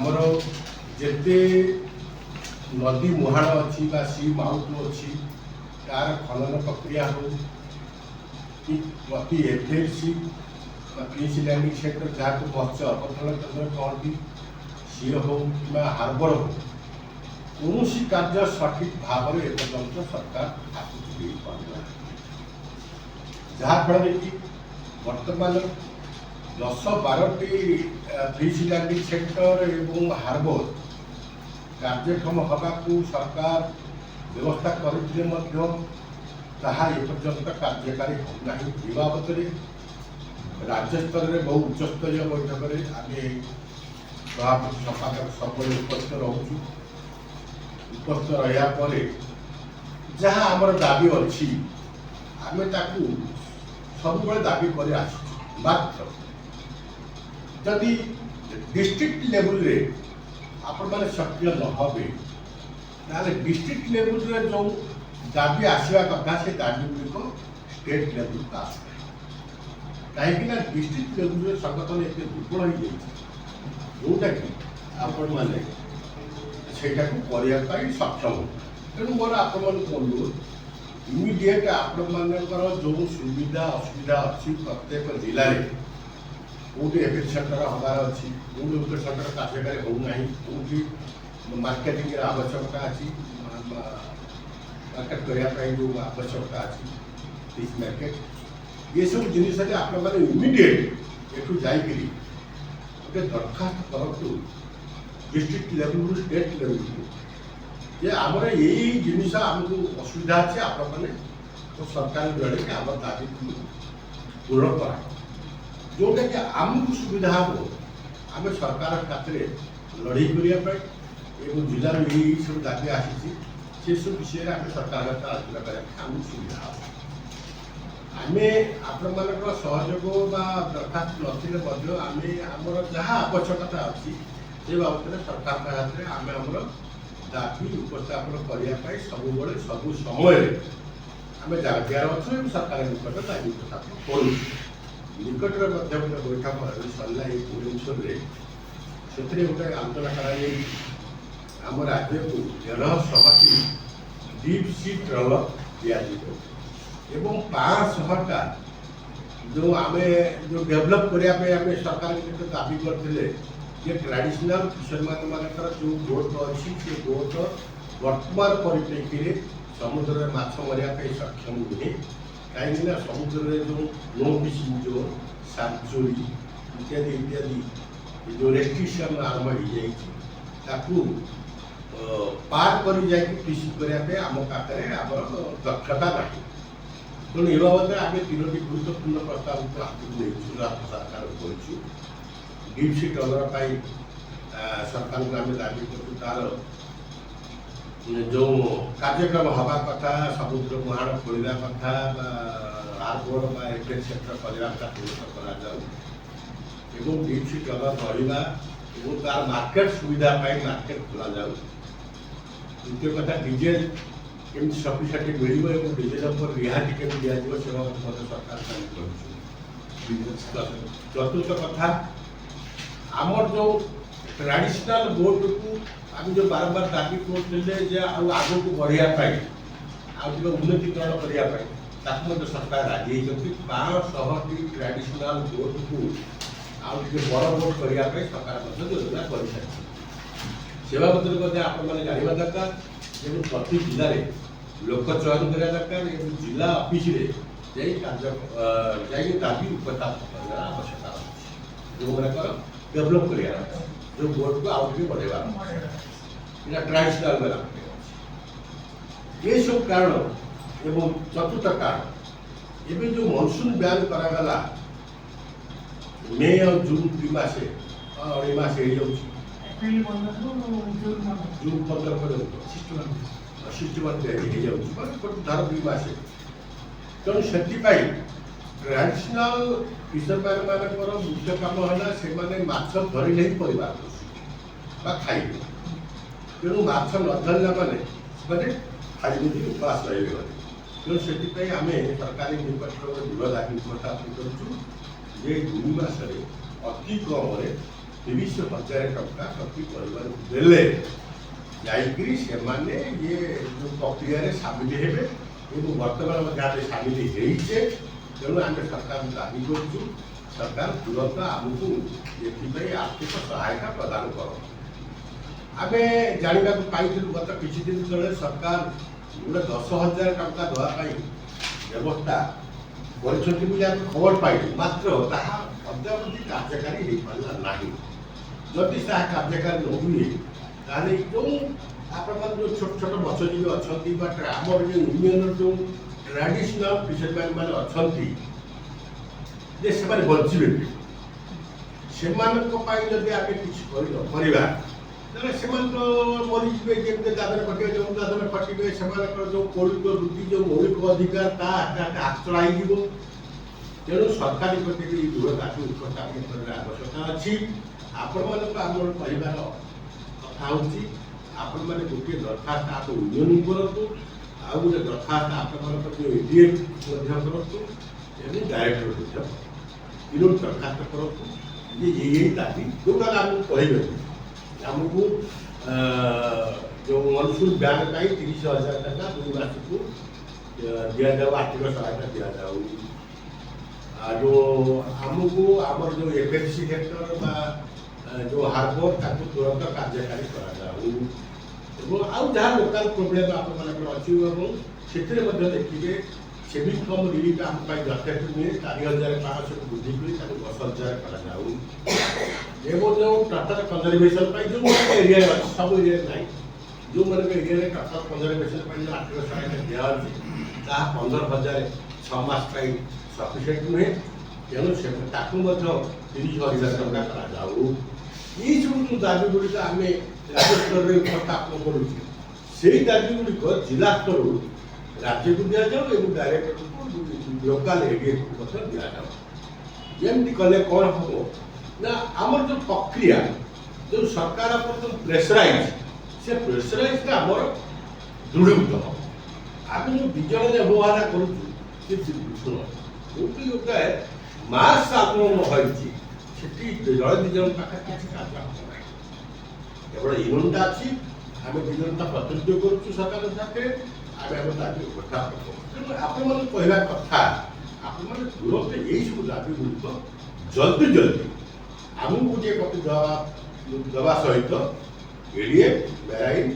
ଆମର ଯେତେ ନଦୀ ମୁହାଣ ଅଛି ବା ସି ମାଉଥ ଅଛି, ତାର ଖନନ ପ୍ରକ୍ରିୟା ହେଉ କି ପ୍ରତି ଏଫ୍ଏଲ୍ସି ବା ଫିସ୍ ଲ୍ୟାଣ୍ଡିଂ ସେଣ୍ଟର, ଯାହାକୁ ମତ୍ସ୍ୟ ଅବତରଣ କେନ୍ଦ୍ର କହନ୍ତି, ସିଏ ହେଉ କିମ୍ବା ହାର୍ବର ହେଉ, କୌଣସି କାର୍ଯ୍ୟ ସଠିକ୍ ଭାବରେ ଏପର୍ଯ୍ୟନ୍ତ ସରକାର ହାତକୁ ଦେଇପାରୁନାହାନ୍ତି। ଯାହାଫଳରେ କି ବର୍ତ୍ତମାନ 10-12ଟି ଫିସ୍ ଲ୍ୟାଣ୍ଡିଂ ସେଣ୍ଟର ଏବଂ ହାର୍ବର କାର୍ଯ୍ୟକ୍ଷମ ହେବାକୁ ସରକାର ବ୍ୟବସ୍ଥା କରିଥିଲେ ମଧ୍ୟ ତାହା ଏପର୍ଯ୍ୟନ୍ତ କାର୍ଯ୍ୟକାରୀ ହେଉନାହିଁ। ଏ ବାବଦରେ ରାଜ୍ୟ ସ୍ତରରେ ବହୁ ଉଚ୍ଚସ୍ତରୀୟ ବୈଠକରେ ଆମେ ସଭାପତି, ସମ୍ପାଦକ ସବୁବେଳେ ଉପସ୍ଥିତ ରହୁଛୁ। ଉପସ୍ଥିତ ରହିବା ପରେ ଯାହା ଆମର ଦାବି ଅଛି, ଆମେ ତାକୁ ସବୁବେଳେ ଦାବି କରି ଆସିଛୁ। ମାତ୍ର ଯଦି ଡିଷ୍ଟ୍ରିକ୍ଟ ଲେବୁଲରେ ଆପଣମାନେ ସକ୍ରିୟ ନ ହେବେ, ତାହେଲେ ଡିଷ୍ଟ୍ରିକ୍ଟ ଲେବୁଲରେ ଯେଉଁ ଦାବି ଆସିବା କଥା, ସେ ଦାବି ଗୁଡ଼ିକ ଷ୍ଟେଟ୍ ଲେବୁଲକୁ ଆସୁନାହିଁ। କାହିଁକି ନା ଡିଷ୍ଟ୍ରିକ୍ଟ ଲେବୁଲରେ ସଂଗଠନ ଏତେ ଦୁର୍ବଳ ହେଇଯାଇଛି, ଯେଉଁଟାକି ଆପଣମାନେ ସେଇଟାକୁ କରିବା ପାଇଁ ସକ୍ଷମ। ତେଣୁ ମୋର ଆପଣମାନଙ୍କୁ ଅନୁରୋଧ, ଇମିଡ଼ିଏଟ୍ ଆପଣମାନଙ୍କର ଯେଉଁ ସୁବିଧା ଅସୁବିଧା ଅଛି, ପ୍ରତ୍ୟେକ ଜିଲ୍ଲାରେ କେଉଁଠି ଏଫଏଲ୍ ସେଣ୍ଟର ହେବାର ଅଛି, କେଉଁଠି ଏଫଏଲ୍ ସେଣ୍ଟର କାର୍ଯ୍ୟକାରୀ ହେଉନାହିଁ, କେଉଁଠି ମାର୍କେଟିଂର ଆବଶ୍ୟକତା ଅଛି, ମାର୍କେଟ କରିବା ପାଇଁ ଯେଉଁ ଆବଶ୍ୟକତା ଅଛି, ଫିସ୍ ମାର୍କେଟ, ଏସବୁ ଜିନିଷରେ ଆପଣମାନେ ଇମିଡ଼ିଏଟ୍ ଏଠୁ ଯାଇକରି ଗୋଟେ ଦରଖାସ୍ତ କରନ୍ତୁ ଡିଷ୍ଟ୍ରିକ୍ଟ ଲେବୁଲରୁ ଷ୍ଟେଟ୍ ଲେବୁଲକୁ ଯେ ଆମର ଏଇ ଜିନିଷ ଆମକୁ ଅସୁବିଧା ଅଛି, ଆପଣମାନେ ସରକାର ଜଣେଇକି ଆମ ଦାବିକୁ ପୂରଣ କରା, ଯେଉଁଟାକି ଆମକୁ ସୁବିଧା ହେବ ଆମେ ସରକାର ଖାତିରେ ଲଢ଼େଇ କରିବା ପାଇଁ ଏବଂ ଜିଲ୍ଲାରୁ ଏଇ ଏଇ ସବୁ ଦାବି ଆସିଛି, ସେସବୁ ବିଷୟରେ ଆମେ ସରକାର ସହିତ ଆଲୋଚନା କରିବା ପାଇଁ ଆମକୁ ସୁବିଧା ହେବ। ଆମେ ଆପଣମାନଙ୍କର ସହଯୋଗ ବା ଦରଖାସ୍ତ ନଥିଲେ ମଧ୍ୟ ଆମେ ଆମର ଯାହା ଆବଶ୍ୟକତା ଅଛି, ସେ ବାବଦରେ ସରକାରଙ୍କ ହାତରେ ଆମେ ଆମର ଦାବି ଉପସ୍ଥାପନ କରିବା ପାଇଁ ସବୁବେଳେ ସବୁ ସମୟରେ ଆମେ ଜାଗ୍ରତ ଅଛୁ ଏବଂ ସରକାରଙ୍କ ନିକଟରେ ଦାବି ଉପସ୍ଥାପନ କରୁଛୁ। ନିକଟରେ ମଧ୍ୟ ଗୋଟେ ବୈଠକ ଏବେ ସରିଲା ଏଇ ଭୁବନେଶ୍ୱରରେ। ସେଥିରେ ଗୋଟେ ଆଲୋଚନା କରାଯାଇଛି, ଆମ ରାଜ୍ୟକୁ 150ଟି ଡିପ୍ ସି ଟ୍ରଲର ଦିଆଯିବ ଏବଂ 500ଟା ଯେଉଁ ଆମେ ଯେଉଁ ଡେଭଲପ୍ କରିବା ପାଇଁ ଆମେ ସରକାରଙ୍କ ନିକଟରେ ଦାବି କରିଥିଲେ ଯେ ଟ୍ରାଡ଼ିସନାଲ୍ ଫିସରମ୍ୟାନ୍ ମାନଙ୍କର ଯେଉଁ ବୋଟ୍ ଅଛି, ସେ ବୋଟ୍ ବର୍ତ୍ତମାନ ପରିପ୍ରେକ୍ଷୀରେ ସମୁଦ୍ରରେ ମାଛ ମାରିବା ପାଇଁ ସକ୍ଷମ ନୁହେଁ। କାହିଁକିନା ସମୁଦ୍ରରେ ଯେଉଁ ନୋ ଫିସିଂ ଜୋନ୍, ସାଞ୍ଚୁରୀ ଇତ୍ୟାଦି ଇତ୍ୟାଦି ଏ ଯେଉଁ ରେଷ୍ଟ୍ରିକ୍ସନ୍ ଆରମ୍ଭ ହେଇଯାଇଛି, ତାକୁ ପାର କରି ଯାଇକି ଫିସିଂ କରିବା ପାଇଁ ଆମ ପାଖରେ ଆମର ଦକ୍ଷତା ନାହିଁ। ତେଣୁ ଏ ବାବଦରେ ଆମେ ତିନୋଟି ଗୁରୁତ୍ୱପୂର୍ଣ୍ଣ ପ୍ରସ୍ତାବକୁ ହାତକୁ ନେଇଛୁ, ସରକାରଙ୍କୁ କହିଛୁ। ଡିପ୍ ସି ଟ୍ରଲର ପାଇଁ ସରକାରଙ୍କୁ ଆମେ ଦାବି କରୁଛୁ, ତାର ଯେଉଁ କାର୍ଯ୍ୟକ୍ରମ ହେବା କଥା, ସମୁଦ୍ର ମୁହାଣ ଖୋଳିବା କଥା ବା ହାର୍ବର ବା ଏଫଏଲ୍ ସେଣ୍ଟର କରିବା କଥା, ତୁରନ୍ତ କରାଯାଉ ଏବଂ ଡିପ୍ ସି ଟ୍ରଲର ରହିବା ଏବଂ ତାର ମାର୍କେଟ ସୁବିଧା ପାଇଁ ମାର୍କେଟ ଖୋଲାଯାଉ। ଦ୍ୱିତୀୟ କଥା, ଡିଜେଲ କେମିତି ସଫିସିଏଣ୍ଟ ମିଳିବ ଏବଂ ଡିଜେଲ ଉପରେ ରିହାତି କେମିତି ଦିଆଯିବ, ସେ ବାବଦ ମଧ୍ୟ ସରକାର ଆମେ କହିଛୁ। ଚତୁର୍ଥ କଥା, ଆମର ଯେଉଁ ଟ୍ରାଡ଼ିସନାଲ ବୋଟକୁ ଆମେ ଯେଉଁ ବାରମ୍ବାର ଦାବି କରୁଥିଲେ ଯେ ଆଉ ଆଗକୁ ବଢ଼ିବା ପାଇଁ, ଆଉ ଟିକେ ଉନ୍ନତିକରଣ କରିବା ପାଇଁ, ତାକୁ ମଧ୍ୟ ସରକାର ରାଜି ହେଇଛନ୍ତି। 500ଟି ଟ୍ରାଡ଼ିସନାଲ ବୋଟକୁ ଆଉ ଟିକେ ବଡ଼ ବୋଟ କରିବା ପାଇଁ ସରକାର ମଧ୍ୟ ଯୋଜନା କରିସାରିଛନ୍ତି। ସେ ବାବଦରେ ମଧ୍ୟ ଆପଣମାନେ ଜାଣିବା ଦରକାର ଏବଂ ପ୍ରତି ଜିଲ୍ଲାରେ ଲୋକ ଚୟନ କରିବା ଦରକାର ଏବଂ ଜିଲ୍ଲା ଅଫିସରେ ଯାଇ କାର୍ଯ୍ୟ ଯାଇକି ଦାବି ଉପସ୍ଥାପନ କରିବାର ଆବଶ୍ୟକତା ଅଛି। ଯେଉଁମାନଙ୍କର ଡେଭଲପ୍ କରିବାର ଅଛି, ଯେଉଁ ବୋଟକୁ ଆଉ ଟିକେ ବଢ଼େଇବାର ଅଛି, ଏଇଟା ଟ୍ରାଡ଼ିସନାଲ ବେଲା ଅଛି। ଏସବୁ କାରଣ ଏବଂ ଚତୁର୍ଥ କାରଣ, ଏବେ ଯେଉଁ ମନସୁନ୍ ବ୍ୟାନ୍ କରାଗଲା ମେ ଆଉ ଜୁନ୍ 2 ମାସ, 2.5 ମାସ ହେଇଯାଉଛି। April 15ରୁ June 15। ଜୁନ୍ 15 ପର୍ଯ୍ୟନ୍ତ, 61 ଡେ ହେଇଯାଉଛି, ମାନେ ଗୋଟେ ଧର 2 ମାସ। ତେଣୁ ସେଥିପାଇଁ ଟ୍ରାଡ଼ିସନାଲ ଫିସରମ୍ୟାନ୍ ମାନଙ୍କର ମୁଖ୍ୟ କାମ ହେଲା ସେମାନେ ମାଛ ଧରିଲେ ହିଁ ପରିବାର ପୋଷିବେ ବା ଖାଇବେ। ତେଣୁ ମାଛ ନ ଧରିଲା ମାନେ ସେମାନେ ଖାଇବେନି, ଉପାସ ରହିବେ ଘରେ। ତେଣୁ ସେଥିପାଇଁ ଆମେ ସରକାରୀ ନିକଟରେ ଗୋଟେ ଦୃଢ଼ ଦାବି ଉପସ୍ଥାପନ କରୁଛୁ ଯେ 2 ମାସରେ ଅତି କମରେ 30,000 ଟଙ୍କା ପ୍ରତି ପରିବାରକୁ ଦେଲେ ଯାଇକରି ସେମାନେ ଇଏ ଯେଉଁ ପ୍ରକ୍ରିୟାରେ ସାମିଲ ହେବେ ଏବଂ ବର୍ତ୍ତମାନ ମଧ୍ୟ ଆମେ ସାମିଲ ହେଇଛେ। ତେଣୁ ଆମେ ସରକାରଙ୍କୁ ଦାବି କରୁଛୁ, ସରକାର ତୁରନ୍ତ ଆମକୁ ଏଥିପାଇଁ ଆର୍ଥିକ ସହାୟତା ପ୍ରଦାନ କରନ୍ତୁ। ଆମେ ଜାଣିବାକୁ ପାଇଥିଲୁ, ଗତ କିଛି ଦିନ ତଳେ ସରକାର ଗୋଟେ 10,000 ଟଙ୍କା ଦେବା ପାଇଁ ବ୍ୟବସ୍ଥା କରିଛନ୍ତି ବୋଲି ଆମେ ଖବର ପାଇଲୁ। ମାତ୍ର ତାହା ଅଦ୍ୟାବଧି କାର୍ଯ୍ୟକାରୀ ହେଇପାରିଲା ନାହିଁ। ଯଦି ତାହା କାର୍ଯ୍ୟକାରୀ ନ ହୁଏ, ତାହେଲେ ଯେଉଁ ଆପଣମାନେ ଯେଉଁ ଛୋଟ ଛୋଟ ମତ୍ସ୍ୟଜୀବୀ ଅଛନ୍ତି ବା ଆମର ଯେଉଁ ୟୁନିୟନର ଯେଉଁ ଟ୍ରାଡିସନାଲ ଫିସରମ୍ୟାନ୍ ମାନେ ଅଛନ୍ତି ଯେ ସେମାନେ ବଞ୍ଚିବେ କି, ସେମାନଙ୍କ ପାଇଁ ଯଦି ଆମେ କିଛି କରି ନ କରିବା, ତାହେଲେ ସେମାନେ ତ ମରିଯିବେ। ଯେମିତି ଦାଦନ ଖଟିବେ, ଯେଉଁ ଦାଦନ ଖଟିବେ, ସେମାନଙ୍କର ଯେଉଁ କୌଳିକ ବୃତ୍ତି, ଯେଉଁ ମୌଳିକ ଅଧିକାର, ତା ଆସ୍ତେ ଆସ୍ତେ ହାତଛଡ଼ା ହେଇଯିବ। ତେଣୁ ସରକାରୀ ପ୍ରତି ଏଇ ଦୃଢ଼ ଦାବି ଉପସ୍ଥାପନ କରିବାର ଆବଶ୍ୟକତା ଅଛି। ଆପଣମାନଙ୍କୁ ଆମର କହିବାର କଥା ହେଉଛି, ଆପଣମାନେ ଗୋଟିଏ ଦରଖାସ୍ତ ଆମ ୟୁନିୟନକୁ କରନ୍ତୁ, ଆଉ ଗୋଟେ ଦରଖାସ୍ତ ଆପଣମାନଙ୍କର ଯେଉଁ ଏଡିଏମ୍ ମଧ୍ୟ କରନ୍ତୁ ଏବଂ ଡାଇରେକ୍ଟର ମଧ୍ୟ କରନ୍ତୁ। ତିନୋଟି ଦରଖାସ୍ତ କରନ୍ତୁ ଯେ ଏଇ ଏଇ ଦାବି ଯେଉଁଟାକି ଆମକୁ କହିବେ, ଆମକୁ ଯେଉଁ ମନସୁନ ବ୍ୟାନ୍ ପାଇଁ 30,000 ଟଙ୍କା 2 ମାସକୁ ଦିଆଯାଉ, ଆର୍ଥିକ ସହାୟତା ଦିଆଯାଉ। ଆଉ ଯେଉଁ ଆମକୁ ଆମର ଯେଉଁ ଏଫ୍ ଏଫ୍ ସି ସେକ୍ଟର ବା ଯେଉଁ ହାର୍ବର, ତାକୁ ତୁରନ୍ତ କାର୍ଯ୍ୟକାରୀ କରାଯାଉ ଏବଂ ଆଉ ଯାହା ଲୋକାଲ ପ୍ରୋବ୍ଲେମ୍ ଆପଣମାନଙ୍କର ଅଛି। ଏବଂ ସେଥିରେ ମଧ୍ୟ ଦେଖିବେ, ସେଭିଂ କମ୍ ରିଲିଫ୍ ଆମ ପାଇଁ ଯଥେଷ୍ଟ ନୁହେଁ। 4,500କୁ ବୃଦ୍ଧି କରି ତାକୁ 10,000 କରାଯାଉ। ଏବଂ ଯେଉଁ ଟର୍ଟଲ କନଜରଭେସନ୍ ପାଇଁ ଯେଉଁମାନଙ୍କ ଏରିଆରେ ଅଛି, ସବୁ ଏରିଆରେ ନାହିଁ, ଯେଉଁମାନଙ୍କ ଏରିଆରେ ଟର୍ଟଲ କନଜରଭେସନ୍ ପାଇଁ ଯେଉଁ ଆର୍ଥିକ ସହାୟତା ଦିଆଯାଉଛି, ତାହା 15,000 6 ମାସ ପାଇଁ ସଫିସିଏଣ୍ଟ ନୁହେଁ। ତେଣୁ ସେ ତାକୁ ମଧ୍ୟ 30,000 ଟଙ୍କା କରାଯାଉ। ଏଇସବୁ ଯେଉଁ ଦାବି ଗୁଡ଼ିକ ଆମେ ରାଜ୍ୟ ସ୍ତରରେ ଉପସ୍ଥାପନ କରୁଛୁ, ସେଇ ଦାବି ଗୁଡ଼ିକ ଜିଲ୍ଲା ସ୍ତରରୁ ରାଜ୍ୟକୁ ଦିଆଯାଉ ଏବଂ ଡାଇରେକ୍ଟରକୁ, ଲୋକାଲ ଏରିଆକୁ ମଧ୍ୟ ଦିଆଯାଉ। ଏମିତି କଲେ କ'ଣ ହେବ ନା, ଆମର ଯେଉଁ ପ୍ରକ୍ରିୟା, ଯେଉଁ ସରକାର ଉପରେ ଯେଉଁ ପ୍ରେସରାଇଜ୍, ସେ ପ୍ରେସରାଇଜ୍ଟା ଆମର ଦୃଢ଼ୀଭୂତ ହେବ। ଆମେ ଯେଉଁ ଦୁଇ ଜଣ ବ୍ୟବହାର କରୁଛୁ, ସେ ଶୁଣ, ଯେଉଁଠି ଗୋଟେ ମାସ୍ ଆନ୍ଦୋଳନ ହୋଇଛି, ସେଠି ଜଣେ ଦୁଇ ଜଣ ପାଖରେ କିଛି କାର୍ଯ୍ୟ ହେବ ନାହିଁ। କେବଳ ୟୁନିୟନଟା ଅଛି, ଆମେ ଦୁଇ ଜଣ ତା ପ୍ରତିନିଧିତ୍ୱ କରୁଛୁ ସରକାରଙ୍କ ସାଥିରେ, ଆମେ ଆମ ଦାବି ଉପସ୍ଥାପନ କରୁଛୁ। ତେଣୁ ଆପଣମାନଙ୍କୁ କହିବା କଥା, ଆପଣମାନେ ତୁରନ୍ତ ଏଇସବୁ ଦାବି ଗୁଡ଼ିକ ଜଲ୍ଦି ଜଲ୍ଦି ଆମକୁ ଗୋଟିଏ କପି ଦେବା ସହିତ ଏଡିଏମ୍ ମେରାଇନ୍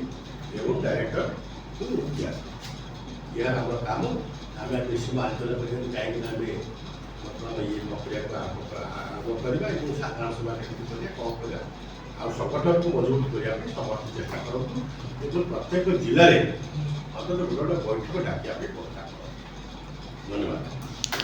ଏବଂ ଡାଇରେକ୍ଟରକୁ ଦିଆଯାଉ। ଏହା ଆମର କାମ। ଆମେ ବେଶୀ ଆଲୋଚନା କରିବାକୁ କାହିଁକିନା ଆମେ ବର୍ତ୍ତମାନ ଇଏ ପ୍ରକ୍ରିୟାକୁ ଆରମ୍ଭ କରିବା ଏବଂ ସାଧାରଣ ସଭା କେମିତି କରିବା, କ'ଣ କରିବା ଆଉ ସଂଗଠନକୁ ମଜବୁତ କରିବା ପାଇଁ ସମସ୍ତେ ଚେଷ୍ଟା କରନ୍ତୁ ଏବଂ ପ୍ରତ୍ୟେକ ଜିଲ୍ଲାରେ ଅନ୍ତତଃ ଗୋଟେ ଗୋଟେ ବୈଠକ ଡାକିବା ପାଇଁ କୁହନ୍ତୁ।